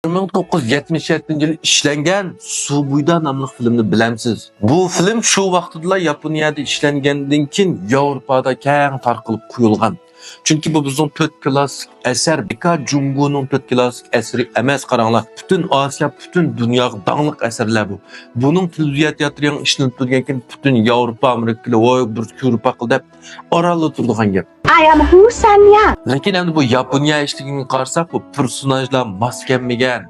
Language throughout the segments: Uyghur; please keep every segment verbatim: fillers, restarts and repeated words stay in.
بىر مىڭ توققۇز يۈز يەتمىش يەتتىنچى يىلى ئىشلەنگەن سۇبۇيدا ناملىق فىلىمنى بىلەمسىز؟ بۇ فىلىم شۇ ۋاقتىدىلا ياپونىيەدە ئىشلەنگەندىن كېيىن ياۋروپادا كەڭ تارقىلىپ قويۇلغان. چۈنكى بۇ بىزنىڭ تۆت كلاسسىك ئەسەر، بىكا جۇڭگونىڭ تۆت كلاسسىك ئەسىرى ئەمەس، قاراڭلار. پۈتۈن ئاسىيا، پۈتۈن دۇنياغا داڭلىق ئەسەرلەر بۇ. بۇنىڭ تېلېۋىزىيە تىياتىرىغا ئىشلىنىپ تۇرغان كېيىن پۈتۈن ياۋروپا، ئامېرىكىلار، ۋوي، بىر كۆرۈپ باقىلى دەپ ئارانلا تۇرىدىغان گەپ. I am Hu Sanya. لېكىن ئەمدى بۇ ياپونىيە ئىشلىگىنىگە قارىساق، بۇ پېرسوناژلار ماس كەلمىگەن،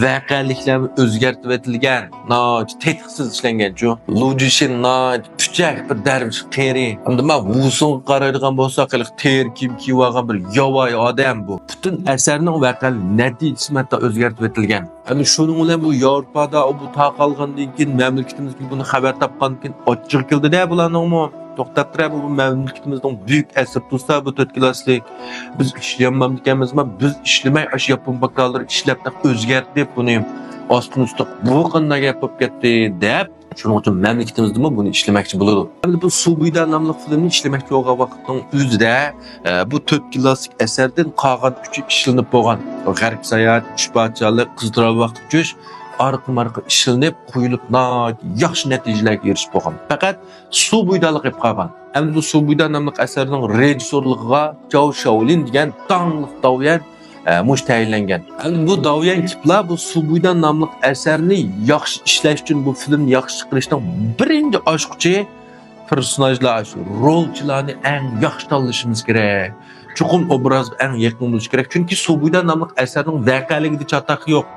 ۋەقەلىكلەرمۇ ئۆزگەرتىۋېتىلگەن، ناھايىتى تېتىقسىز ئىشلەنگەنچۇ. لۇ جۈشىن ناھايىتى پۈچەك بىر دەرۋىش قېرى. ئەمدى مانا ۋۇسۇڭغا قارايدىغان بولساق، ھېلىقى تېرە كىيىم كىيىۋالغان بىر ياۋايى ئادەم بۇ. پۈتۈن ئەسەرنىڭ ۋەقەلىك نەتىجىسىمۇ ھەتتا ئۆزگەرتىۋېتىلگەن. ئەمدى شۇنىڭ بىلەن بۇ ياۋروپادا بۇ تارقالغاندىن كېيىن مەملىكىتىمىزگە بۇنى خەۋەر تاپقاندىن كېيىن ئاچچىقى كەلدى-دە بۇلارنىڭمۇ. توختاپ تۇرە، بۇ، بۇ مەملىكىتىمىزنىڭ بۈيۈك ئەسىرى تۇرسا بۇ تۆت كلاسسىك. بىز ئىشلىيەلمەمدىكەنمىزما، بىز ئىشلىمەي ئاشۇ ياپون باكاللىرى ئىشلەپ ئۆزگەرتىپ بۇنى ئاستىن ئۈستى بۇ قانداق گەپ بولۇپ كەتتى دەپ، شۇنىڭ ئۈچۈن مەملىكىتىمىزدىمۇ بۇنى ئىشلىمەكچى بولىدۇ. ئەمدى بۇ سۇبۇيدا ناملىق فىلىمنى ئىشلىمەكچى بولغان ۋاقىتنىڭ ئۆزىدە، ئە، بۇ تۆت كلاسسىك ئەسەردىن قالغان ئۈچى ئىشلىنىپ بولغان. غەرب ساياھەت، ئۈچ پادىشاھلىق، قىزىل تۇرابا ۋاقىت ئۆچۈش ئارقىمۇ ئارقا ئىشلىنىپ قويۇلۇپ ناھايىتى ياخشى نەتىجىلەرگە ئېرىشىپ بولغان. پەقەت سۇبۇيدالىق قېلىپ قالغان. ئەمدى بۇ سۇبۇيدا ناملىق ئەسەرنىڭ رېژىسسورلۇقىغا جاۋ شاۋلىن دېگەن داڭلىق داۋيەن، ئە، مۇشۇ تەيىنلەنگەن. ئەمدى بۇ داۋيەن كىپلا بۇ سۇبۇيدا ناملىق ئەسەرنى ياخشى ئىشلەش ئۈچۈن، بۇ فىلىمنى ياخشى چىقىرىشنىڭ بىرىنچى ئاچقۇچى پېرسوناژلار، شۇ رولچىلارنى ئەڭ ياخشى تاللىشىمىز كېرەك. چوقۇم ئوبرازغا ئەڭ يېقىن بولۇش كېرەك. چۈنكى سۇبۇيدا ناملىق ئەسەرنىڭ ۋەقەلىكىدە چاتاق يوق.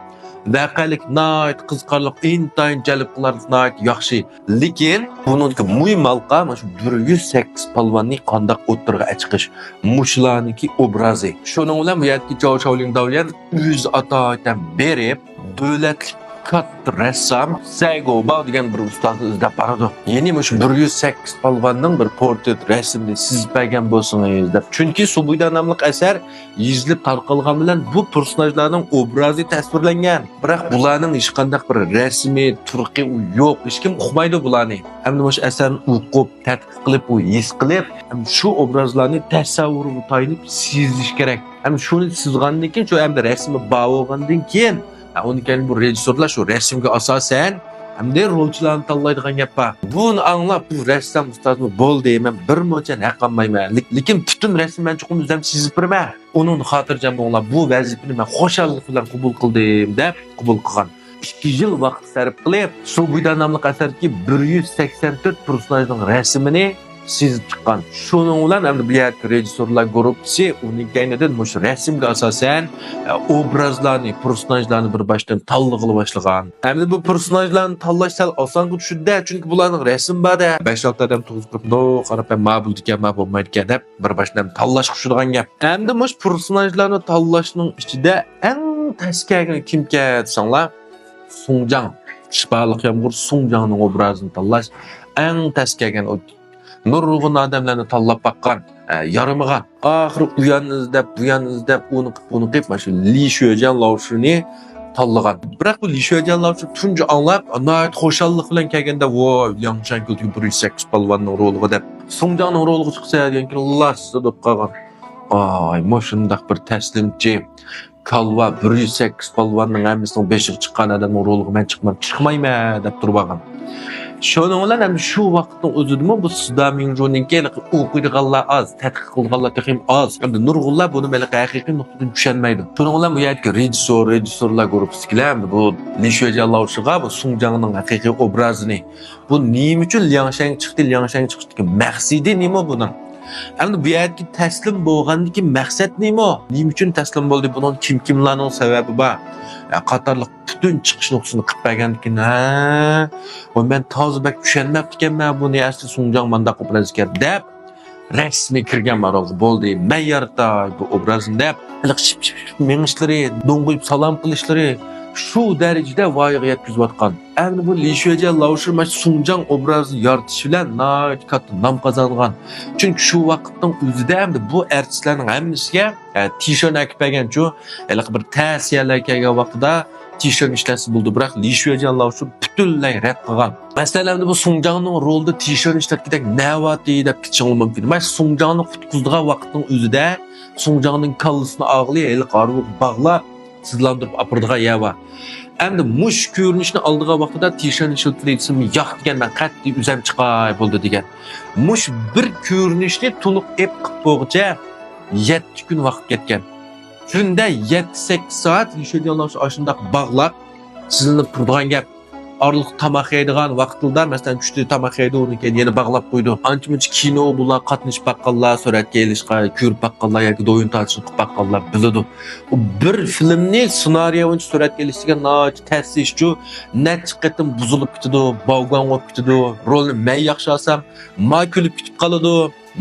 ۋەقەلىك ناھايىتى قىزىقارلىق، ئىنتايىن جەلپ قىلارلىق، ناھايىتى ياخشى. لېكىن بۇنىڭدىكى مۇھىم ھالقا مانا شۇ بىر يۈز سەككىز پالۋاننى قانداق ئوتتۇرىغا چىقىش، مۇشۇلارنىڭكى ئوبرازى. شۇنىڭ بىلەن بۇ يەردىكى جاۋ شاۋلىن داۋيەن ئۆزى ئاتايىتەن بېرىپ، دۆلەتلىك كاتتا رەسسام سەي گوباۋ دېگەن بىر ئۇستازنى ئىزدەپ بارىدۇ. يەنى مۇشۇ بىر يۈز سەككىز پالۋاننىڭ بىر پورترېت رەسىمىنى سىزىپ بەرگەن بولسىڭىز دەپ. چۈنكى سۇبۇيدا ناملىق ئەسەر يېزىلىپ تارقالغان بىلەن بۇ پېرسوناژلارنىڭ ئوبرازى تەسۋىرلەنگەن. بىراق بۇلارنىڭ ھېچقانداق بىر رەسىمى، تۇرقى يوق. ھېچكىم ئۇقمايدۇ بۇلارنى. ئەمدى مۇشۇ ئەسەرنى ئوقۇپ، تەتقىق قىلىپ، ئۇ ھېس قىلىپ، ھەم شۇ ئوبرازلارنى تەسەۋۋۇرىغا تايىنىپ سېزىش كېرەك. ھەم شۇنى سىزغاندىن كېيىن، شۇ ئەمدى رەسىمى بار بولغاندىن كېيىن، ھە، ئۇنىڭ كەينى بۇ رېژىسسورلار شۇ رەسىمگە ئاساسەن، ئەمدى رولچىلارنى تاللايدىغان گەپ بار. بۇنى ئاڭلاپ، بۇ رەسسام ئۇستازمۇ بولدى، مەن بىر مونچە ھەق ئالمايمەن. لېك-، لېكىن پۈتۈن رەسىمنى مەن چوقۇم ئۆزۈم سىزىپ بېرىمەن. ئۇنىڭدىن خاتىرجەم بولۇڭلار، بۇ ۋەزىپىنى مەن خۇشاللىق بىلەن قوبۇل قىلدىم، دەپ قوبۇل قىلغان. ئىككى يىل ۋاقىت سەرپ قىلىپ، سۇبۇيدا ناملىق ئەسەردىكى بىر يۈز سەكسەن تۆت پېرسوناژنىڭ رەسىمىنى سىزىپ چىققان. شۇنىڭ بىلەن ئەمدى بۇ يەردىكى رېژىسسورلار گۇرۇپپىسى ئۇنىڭ كەينىدىن مۇشۇ رەسىمگە ئاساسەن، ئە، ئوبرازلارنى، پېرسوناژلارنى بىر باشتىن تاللىغىلى باشلىغان. ئەمدى بۇ پېرسوناژلارنى تاللاش سەل ئاسانغا چۈشىدۇ-دە، چۈنكى بۇلارنىڭ رەسىمى بار-دە. بەش-ئالتە ئادەم تۇرغۇزۇپ قويۇپ، مۇنداق قاراپ، مانا بولىدىكەن، مانا بولمايدىكەن دەپ بىر باشتىن تاللاشقا چۈشىدىغان گەپ. ئەمدى مۇشۇ پېرسوناژلارنى تاللاشنىڭ ئىچىدە ئەڭ تەس كەلگىنى كىمكەن دېسەڭلار، سۇڭجاڭ. شىپالىق يامغۇر سۇڭجاڭنىڭ ئوبرازىنى تاللاش ئەڭ تەس كەلگەن. ئۇ نۇرغۇن ئادەملەرنى تاللاپ باققان، ئە، يارىمىغان. ئاخىرى ئۇ ياننى ئىزدەپ، بۇ ياننى ئىزدەپ، ئۇنى قىپ، بۇنى قىپ، مانا شۇ لى شۆجيەن لاۋشىنى تاللىغان. بىراق بۇ لى شۆجيەن لاۋشى تۇنجى ئاڭلاپ، ناھايىتى خۇشاللىق بىلەن كەلگەندە، ۋوي، لياڭ شەنگېلدىكى بىر يۈز سەككىز پالۋاننىڭ رولىغا دەپ، سۇڭجاڭنىڭ رولىغا چىقسا دېگەن كېيىن لاسسا بولۇپ قالغان. ئاي، مۇشۇنداق بىر تەسلىمچى، كالۋا، بىر يۈز سەككىز پالۋاننىڭ ھەممىسىنىڭ بېشىغا چىققان ئادەمنىڭ رولىغا مەن چىقماي، چىقمايمەن دەپ تۇرۇپ ئالغان. شۇنىڭ بىلەن ئەمدى شۇ ۋاقىتنىڭ ئۆزىدىمۇ بۇ سىدا مىڭجۇنىڭكى ھېلىقى ئوقۇيدىغانلار ئاز، تەتقىق قىلىدىغانلار تېخىمۇ ئاز. ئەمدى نۇرغۇنلار بۇنى ھېلىقى ھەقىقىي نۇقتىدىن چۈشەنمەيدۇ. شۇنىڭ بىلەن بۇ يەردىكى رېژىسسور، رېژىسسورلار گۇرۇپپىسىدىكىلەر ئەمدى بۇ لى شۆجيەن لاۋشىغا بۇ سۇڭجاڭنىڭ ھەقىقىي ئوبرازىنى، بۇ نېمە ئۈچۈن لياڭشەن چىقتى، لياڭشەن چىقىشتىكى مەقسىتى نېمە بۇنىڭ؟ ئەمدى بۇ يەردىكى تەسلىم بولغاندىكى مەقسەت نېمە؟ نېمە ئۈچۈن تەسلىم بولدى؟ بۇنىڭ كىم-كىملارنىڭ سەۋەبى بار؟ ئە، قاتارلىق پۈتۈن چىقىش نۇقتىسىنى قىلىپ بەرگەندىكىن، ھە، ۋاي، مەن تازا بەك چۈشەنمەپتىكەنمەن بۇنى، ئەسلى سۇڭجاڭ مانداق ئوبراز ئىكەن دەپ، رەسمىي كىرگەن مارالغا بولدى، مەن يارىتاي بۇ ئوبرازنى دەپ، ھېلىقى شىپ-شىپ-شىپ مېڭىشلىرى، دوڭغىيىپ سالام قىلىشلىرى شۇ دەرىجىدە ۋايىغا يەتكۈزۈۋاتقان. ئەمدى بۇ لى شۆجيەن لاۋشى مانا شۇ سۇڭجاڭ ئوبرازىنى يارىتىش بىلەن ناھايىتى كاتتا نام قازانغان. چۈنكى شۇ ۋاقىتنىڭ ئۆزىدە ئەمدى بۇ ئارتىسلارنىڭ ھەممىسىگە، ئە، تىشۆن ئەكىپ بەرگەنچۇ، ھېلىقى بىر تەسىيەلەر كەلگەن ۋاقتىدا تىشۆن ئىشلەتسە بولىدۇ، بىراق لى شۆجيەن لاۋشى پۈتۈنلەي رەت قىلغان. مەسىلەن، ئەمدى بۇ سۇڭجاڭنىڭ رولىدا تىشۆن ئىشلەتكۈدەك نەۋاتى دەپ كېتىشىڭلار مۇمكىن. مانا شۇ سۇڭجاڭنى قۇتقۇزىدىغان ۋاقىتنىڭ ئۆزىدە سۇڭجاڭنىڭ كاللىسىنى ئاغلى ھېلىقى ئارىلىققا باغلاپ، تېزلاندۇرۇپ ئاپىرىدىغان يەر بار. ئەمدى مۇشۇ كۆرۈنۈشنى ئالىدىغان ۋاقتىدا تىشەن شىلتىلى دېسىم، ياق دېگەن، مەن قەتئىي ئۆزۈم چىقاي بولدى دېگەن. مۇشۇ بىر كۆرۈنۈشنى تولۇق ئېپ قىپ بولغۇچە يەتتە كۈن ۋاقىت كەتكەن. كۈندە يەتتە سەككىز سائەت لىشۆجياڭلارنى ئاشۇنداق باغلاپ، تىزلىنىپ تۇرىدىغان گەپ. ئارىلىق تاماق يەيدىغان ۋاقتىدا، مەسىلەن، چۈشتە تاماق يەيدۇ، ئۇنىڭ كەينىدىن يەنە باغلاپ قويىدۇ. ئانچە-مۇنچە كىنو بۇلار قاتنىشىپ باققانلار، سۈرەتكە ئېلىشقا، كۆرۈپ باققانلار ياكى دويۇن تارتىشقا قىلىپ باققانلار بىلىدۇ. ئۇ بىر فىلىمنى سېنارىي بويىچە سۈرەتكە ئېلىش دېگەن ناھايىتى تەس ئىشچۇ. نەچچە قېتىم بۇزۇلۇپ كېتىدۇ، باۋگاڭ بولۇپ كېتىدۇ. رولنى مەن ياخشى ئالسام، ما كۈلۈپ كېتىپ قالىدۇ.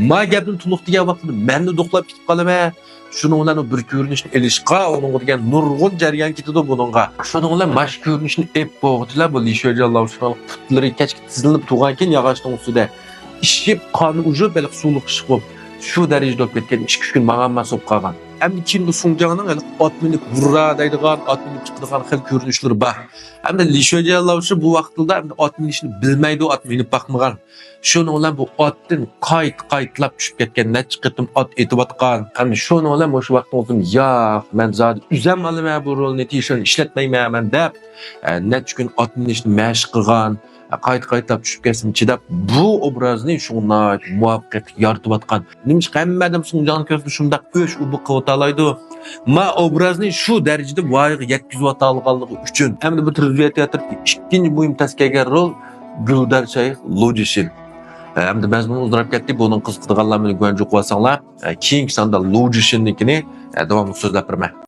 ما گەپنى تولۇق دېگەن ۋاقتىدا مەنمۇ دوقلاپ كېتىپ قالىمەن. شۇنىڭ بىلەن بۇ بىر كۆرۈنۈشنى ئېلىشقا ئۇنىڭغا دېگەن نۇرغۇن جەريان كېتىدۇ بۇنىڭغا. شۇنىڭ بىلەن ماش كۆرۈنۈشنى ئېپ بولغۇچىلا بۇ لىشۆجياڭ لياۋشىنىڭ پۇتلىرى كەچكە تىزلىنىپ تۇرغانكىن ياغاچنىڭ ئۈستىدە ئىششىپ، قان ئۇجۇپ، ھېلىقى سۇلۇق ئىششىق بولۇپ، شۇ دەرىجىدە بولۇپ كەتكەن، ئىككى ئۈچ كۈن ماڭالماس بولۇپ قالغان. ئەمدى كېيىن بۇ سۇڭجاڭنىڭ ھېلىقى ئات مىنىپ ھۇررا دەيدىغان، ئات مىنىپ چىقىدىغان خىل كۆرۈنۈشلىرى بار. ئەمدى لىشۆجياڭ لياۋشى بۇ ۋاقىتلاردا ئەمدى ئات مىنىشنى بىلمەيدۇ، ئات مىنىپ باقمىغان. شۇنىڭ بىلەن بۇ ئاتتىن قايتا-قايتىلاپ چۈشۈپ كەتكەن، نەچچە قېتىم ئات ئېتىۋاتقان. ئەمدى شۇنىڭ بىلەن مۇشۇ ۋاقىتنىڭ ئۆزىدە، ياق، مەن زادى ئۆزۈم ئالىمەن بۇ رولنى، تىشەن ئىشلەتمەيمەن مەن دەپ، ئە، نەچچە كۈن ئات مىنىشنى مەشىق قىلغان، ئە، قايتا-قايتىلاپ چۈشۈپ كەتسىمۇ چىداپ، بۇ ئوبرازنى شۇڭا ناھايىتى مۇۋەپپەقىيەتلىك يارىتىۋاتقان. نېمىشقا ھەممە ئادەم سۇڭجاڭنى كۆرسە شۇنداق ئۆچ ئوبۇق قىلىۋاتالايدۇ؟ ما ئوبرازنى شۇ دەرىجىدە ۋايىغا يەتكۈزۈۋاتالىغانلىقى ئۈچۈن. ئەمدى بۇ ترېزۋېيە تىياتىرىدىكى ئىككىنچى مۇھىم تەس كەلگەن رول گۈلدار شەيخ لۇجىشىن. ئەمدى مەزمۇن ئۇزىراپ كەتتى. بۇنىڭ قىزىقىدىغانلار مېنى گۇەنجۇ قىلىۋاتساڭلار، كېيىنكى ساندا لۇجىشىننىڭكىنى داۋاملىق سۆزلەپ بېرىمەن.